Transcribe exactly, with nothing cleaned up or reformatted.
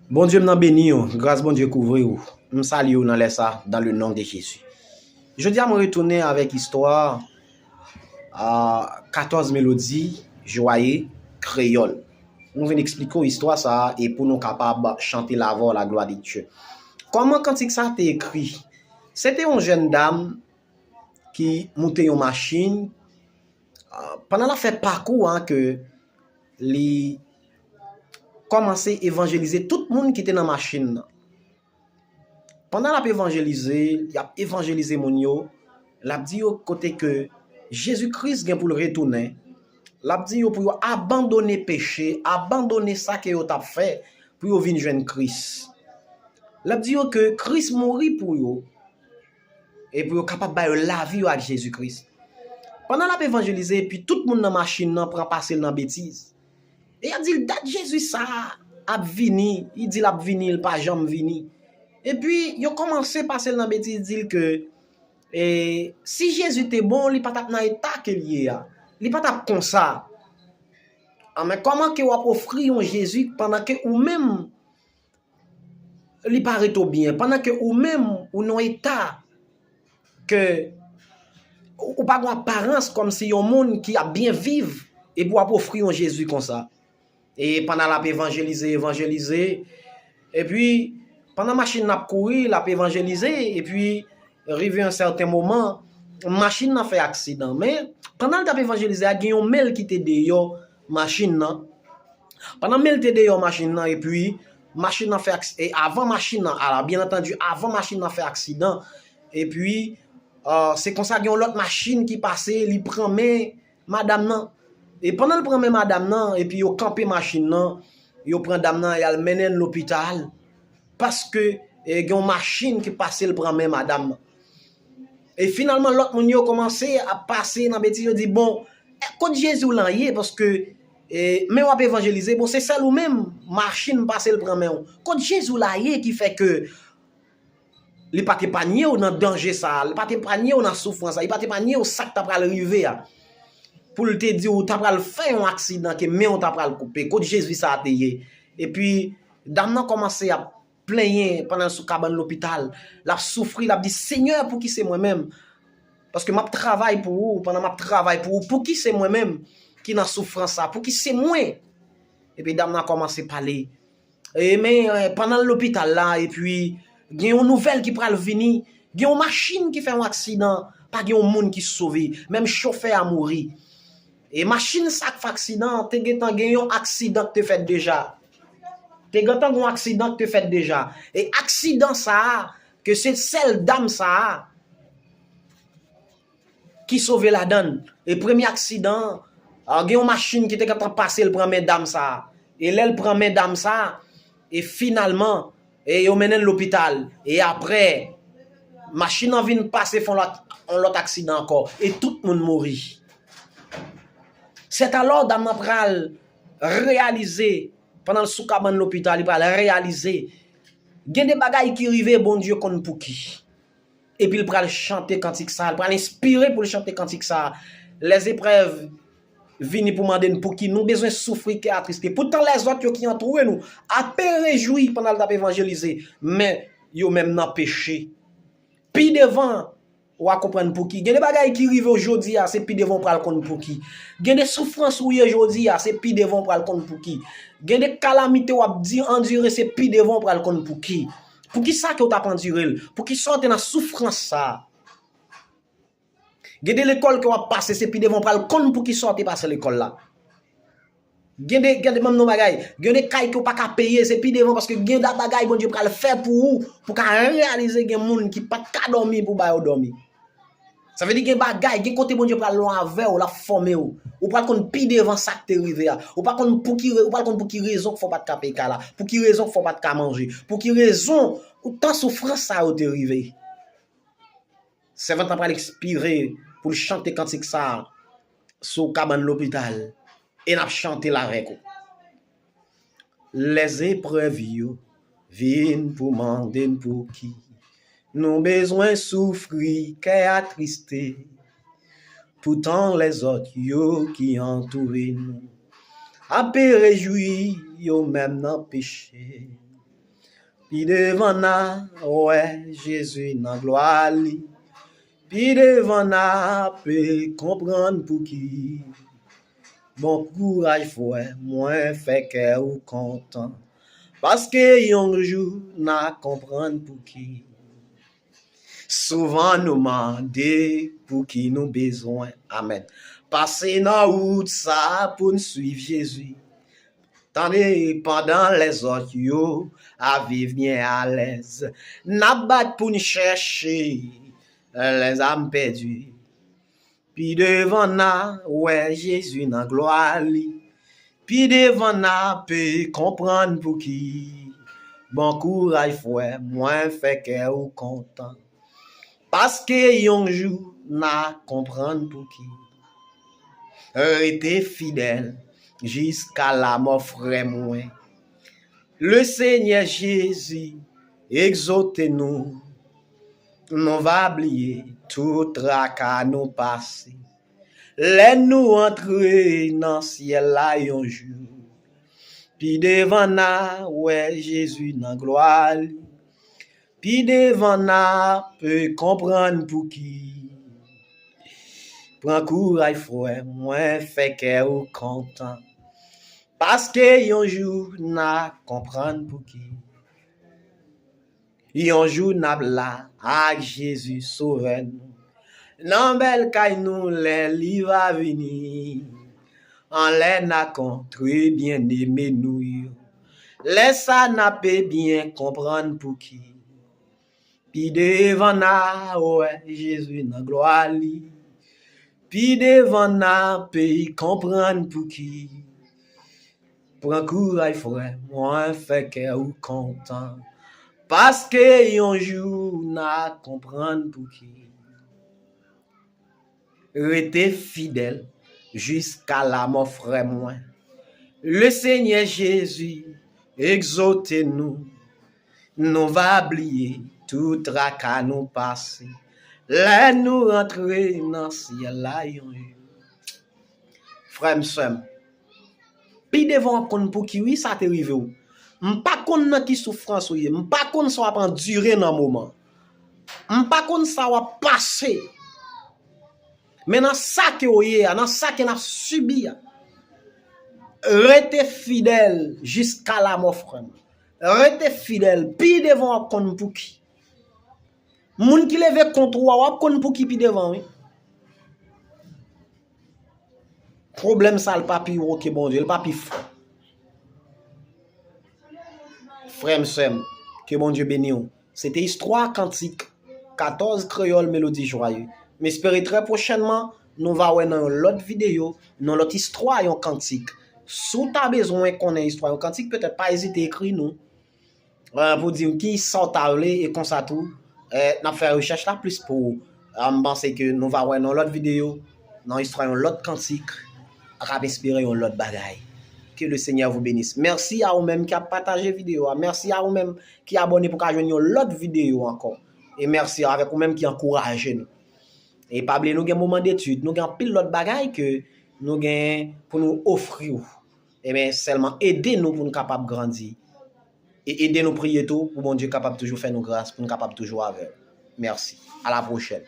Bondye m nan beni w, gras Bondye kouvri w. M salye w nan lè sa, dans le nom de Jésus. Jodi a mwen retounen avèk istwa a katòz melodi jwaye kreyòl. Nou vin eksplike w istwa sa a e pou nou kapab chante lavò la glwa de Dye. Kòman kantik sa a te ekri? Se te yon jèn dam ki moute yon machin, pandan l ap fè pakou an ke li kòmanse evanjelize tout moun ki te nan machin nan. Pandan l ap evanjelize, y ap evanjelize moun yo, l ap di yo kote ke Jezi Kris gen pou l retounen. L ap di yo pou yo abandone peche, abandone sa ke yo t ap fè, pou yo vin jwenn Kris. L ap di yo ke Kris mouri pou yo, e pou yo kapab ba yo lavi yo ak Jezi Kris. Pandan l ap evanjelize, epi tout moun nan machin nan pran pase l nan betiz. E y ap di l, dat Jezi sa a ap vini, li di l ap vini, li pa janm vini. Epi yo kòmanse pase l nan betiz, di l ke e, si Jezi te bon, li pa t ap nan eta ke l ye a. Li pa t ap konsa. Anben, kòman ke w ap ofri yon Jezi pandan ke ou menm li pa ret w byen, pandan ke ou menm ou nan eta ke ou pa gen aparans kòmsi yon moun ki ap byen viv, epi w ap ofri yon Jezi konsa. E pandan l ap evanjelize, evanjelize, epi pandan machin nan ap kouri, l ap evanjelize, epi rive yon sèten moman, machin nan fè aksidan. Men, pandan l t ap evanjelize a, gen yon mèl ki te deyò machin nan. Pandan mèl te deyò machin nan, epi machin nan fè aksidan, e avan machin nan, ala, byen antandi, avan machin nan fè aksidan, epi, uh, se konsa gen yon lòt machin ki pase, li pran men madanm nan. E pandan l pran men madanm nan, epi yo kanpe machin nan, yo pran dam nan, y al mennen l lopital, paske e, gen yon machin ki pase l pran men madanm nan. E finalman, lòt moun yo kòmanse ap pase nan betiz, yo di, bon, e, kot Jezi w lan ye? Paske e, men w ap evanjelize, bon, se sèl ou menm, machin pase l pran men w. Kot Jezi w la ye ki fè ke li pa t epanye w nan danje sa a, li pa t epanye w nan soufrans sa a, li pa t epanye w sa k ta pral rive a. Pou l te di w ta pral fè yon aksidan ke men w ta pral koupe, kot Jezi sa a te ye? Epi, dam nan kòmanse ap plenyen pandan l sou kabann lopital. L ap soufri, l ap di, Senyè, pouki se mwen menm? Paske m ap travay pou ou, pandan m ap travay pou ou, pouki se mwen menm ki nan soufrans sa? Pouki se mwen? Epi dam nan kòmanse pale. E men, eh, pandan l lopital la, epi gen yon nouvèl ki pral vini, gen yon machin ki fè yon aksidan, pa gen yon moun ki sove, menm chofè a mouri. E machin sa k fè aksidan an te gentan gen yon aksidan k te fèt deja. Te gentan gen yon aksidan k te fèt deja. E aksidan sa a, ke se sèl dam sa a ki sove ladan l. E premye aksidan an, gen yon machin ki te gentan pase l pran men dam sa a. E lè l pran men dam sa a, e finalman, e yo mennen l lopital. E apre, machin nan vin pase fè yon lòt, yon lòt aksidan ankò. E tout moun mouri. Sètalò, dam nan pral reyalize, pandan l sou kabann lopital, li pral reyalize, gen de bagay ki rive, Bondye konn pouki. Epi l pral chante kantik sa, l pral enspire pou l chante kantik sa. Lèzeprèv vini pou mande n pouki nou bezwen soufri, kè atriste. Poutan lèzòt yo ki antoure nou ape rejwi pandan l t ap evanjelize, men yo menm nan peche. Pi devan, w a konprann pouki. Gen de bagay ki rive w jodi a, se pi devan w pral konn pouki. Gen de soufrans ou ye jodi a, se pi devan w pral konn pouki. Gen de kalamite w ap di, andire, se pi devan w pral konn pouki. Poukisa ke w t ap andire l? Poukisa w te nan soufrans sa a? Gen de lekòl ke w ap pase, se pi devan w pral konn poukisa w te pase lekòl la. Gen de, gen de, ban m non bagay, gen de kay ke w pa ka peye, se pi devan, paske gen de bagay Bondye pral fè pou ou, pou w ka reyalize gen moun ki pa t ka dòmi pou w ba yo dòmi. Sa vle di gen bagay, gen kote Bondye pral lwen avè w, l ap fòme w. Ou pral konn pi devan sa k te rive a. Ou pa konn pou ki re-, ou pral konn pou ki rezon k fè w pa t ka peye kay la, pou ki rezon k fè w pa t ka manje, pou ki rezon ou tan soufrans sa yo te rive. Sèvant lan pral ekspire pou l chante kantik sa a sou kabann lopital, e n ap chante l avèk ou. Lèzeprèv yo vin pou mande n pouki nou bezwen soufri, kè atriste. Poutan lèzòt yo ki antoure nou ape rejwi, yo menm nan peche. Pi devan n a wè Jezi nan glwa li. Pi devan n a pe konprann pouki. Bon kouraj frè, mwen fè kè ou kontan. Paske yon jou n a konprann pouki. Souvan nou mande pouki nou bezwen. Amèn. Pase nan wout sa pou n swiv Jezi. Tande, pandan lèzòt yo a viv byen alèz, n ap bat pou n chèche lèzam pèdi. Pi devan n a wè Jezi nan glwa li. Pi devan n a pe konprann pouki. Bon kouraj frè, mwen fè kè ou kontan. Paske yon jou n a konprann pouki. Rete fidèl jiska lamò frè mwen. Le Senyè Jezi egzòte nou. Nou va bliye tout traka nou pase. Lè nou antre nan syèl la yon jou, pi devan n a wè Jezi nan glwa li. Pi devan n a pe konprann pouki. Pran kouraj frè, mwen fè kè ou kontan. Paske yon jou n a konprann pouki. Yon jou n ap la ak Jezi Sovè nou. Nan bèl kay nou lè li va vini. Anlè n a kontre byeneme nou yo. Lè sa n ape byen konprann pouki. Pi devan n a wè Jezi nan glwa li. Pi devan n ape konprann pouki. Pran kouraj frè, mwen fè kè ou kontan. Paske yon jou n a konprann pouki. Rete fidèl jiska lamò frè mwen. Le Senyè Jezi egzòte nou. Nou va bliye tout traka nou pase. Lè nou rantre nan syèl la yon jou. Frè m, sè m, pi devan w ap konn pouki wi sa te rive w. M pa konn nan ki soufrans ou ye, m pa konn sa w ap andire nan moman. M pa konn sa w ap pase. Men nan sa ke w ye a, nan sa ke n ap sibi a, rete fidèl jiska lamò, frè m. Rete fidèl, pi devan w ap konn pouki. Moun ki leve kont ou a, w ap konn pouki pi devan, wi. Pwoblèm sa, l pa pi wo ke Bondye, l pa pi fò. Frè m, sè m, ke Bondye beni w. Se te istwa kantik katòz Kreyòl Melodi Jwaye. M espere trè pwochènman, nou va wè nan yon lòt videyo, nan lòt istwa, yon kantik. Si w ta bezwen konnen istwa yon kantik, petèt pa ezite ekri nou. Eh, pou di w ki sa w ta vle, e konsa tou, eh, n ap fè rechèch la plis pou ou. Eh, m panse ke nou va wè nan lòt videyo, nan istwa yon lòt kantik, k ap espere yon lòt bagay. Que le Seigneur vous bénisse. Mèsi a ou menm ki ap pataje videyo a. Mèsi a ou menm ki abòne pou ka jwenn yon lòt videyo ankò. E mèsi avèk ou menm ki ankouraje nou. E pa bliye, nou gen moman detid, nou gen anpil lòt bagay ke nou gen pou nou ofri w. Ebyen, sèlman ede nou pou nou kapab grandi. E ede nou priye tou pou Bondye kapab toujou fè nou gras, pou nou kapab toujou avè l. Mèsi. A la pwochèn.